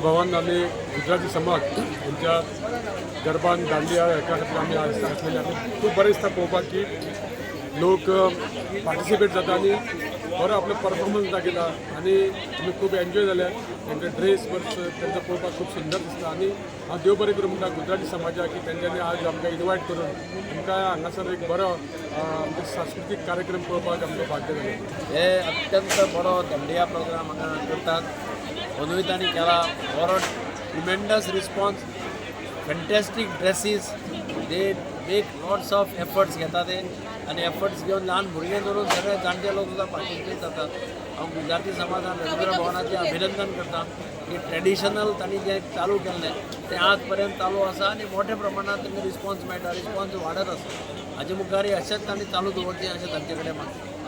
भवन आनी गुजराती समाज हेंच्या गरबान दांडिया हेका खातीर आमी आज आसलेले. आनी खूब बरें दिसता पळोवपाक की लोक पार्टिसिपेट जाता आनी बरो आपलो परफॉर्मन्स दाखयता आनी आमी खूब एन्जॉय जाले. तेंचे ड्रेस बरें तेंचो पळोवपाक खूब सुंदर दिसता. आनी हांव देव बरें करूं म्हणटा गुजराती समाजाक की तेंच्यांनी आज आमकां इनवायट करून आमकां हांगासर एक बरो आमचो सांस्कृतीक कार्यक्रम पळोवपाक आमकां भाग्य जालें. हे अत्यंत बरो दांडिया प्रोग्राम हांगा करतात. अंदूय तांणी केला. बरो tremendous response, fantastic dresses. They make lots of efforts घेता ते आनी एफर्ट्स घेवन ल्हान भुरगे धरून सगळे जाणटे लोक सुद्दां पार्टिसिपेट जातात. हांव गुजराती समाजान, रवींद्र भवनाचें अभिनंदन करता की ट्रेडिशनल तांणी जें चालू केल्लें तें आज पर्यंत चालू आसा आनी मोठ्या प्रमाणात तांकां रिस्पॉन्स मेळटा, रिस्पॉन्स वाडत आसा. हाजे मुखारय अशेंच तांणी चालू दवरचें अशें तांचे कडेन मागता.